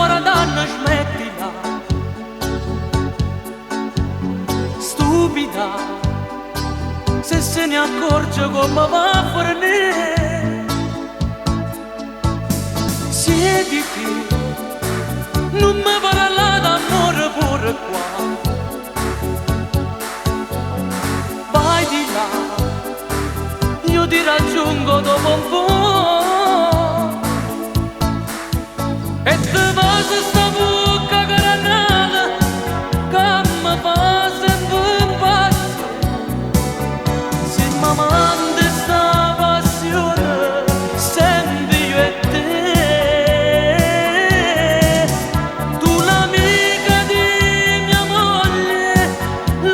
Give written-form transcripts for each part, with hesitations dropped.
40 anni smettila. Stupida, se se ne accorge come va a finire. Siediti, nun me parla d'amore pure qua. Vai di là, io ti raggiungo dopo un po'. E te vaso sta bocca carnale che mi fa sempre impazzire. Se mi mandi sta passione, sempre io e te. Tu l'amica di mia moglie,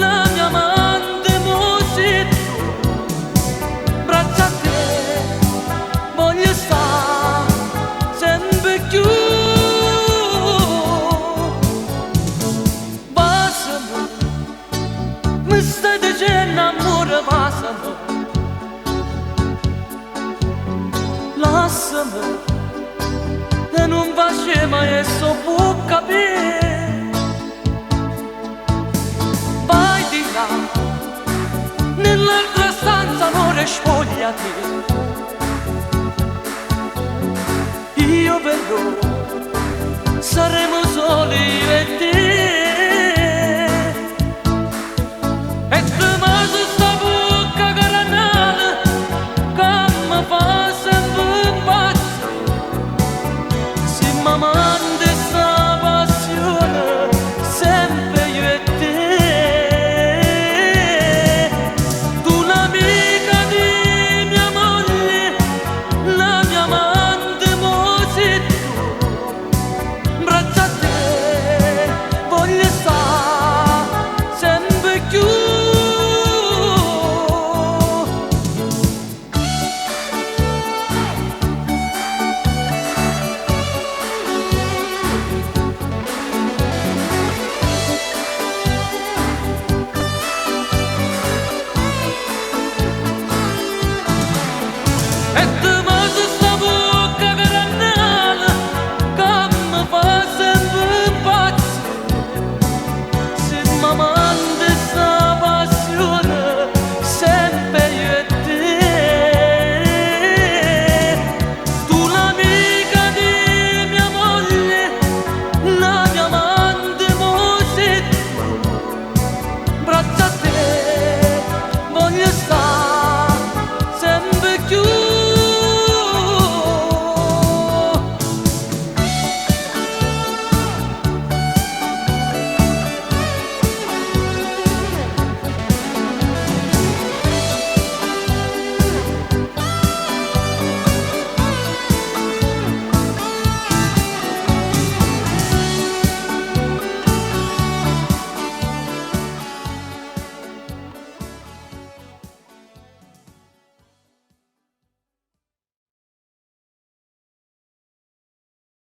la mia amante, mo sei tu. 'Mbraccio a te voglio sta sempre più. Vasame, mi stai dicendo amore, vasame. Lassame, e nun fa scema e so può capire. Vai di là, nell'altra stanza amore spogliati. Io però saremo soli io e te.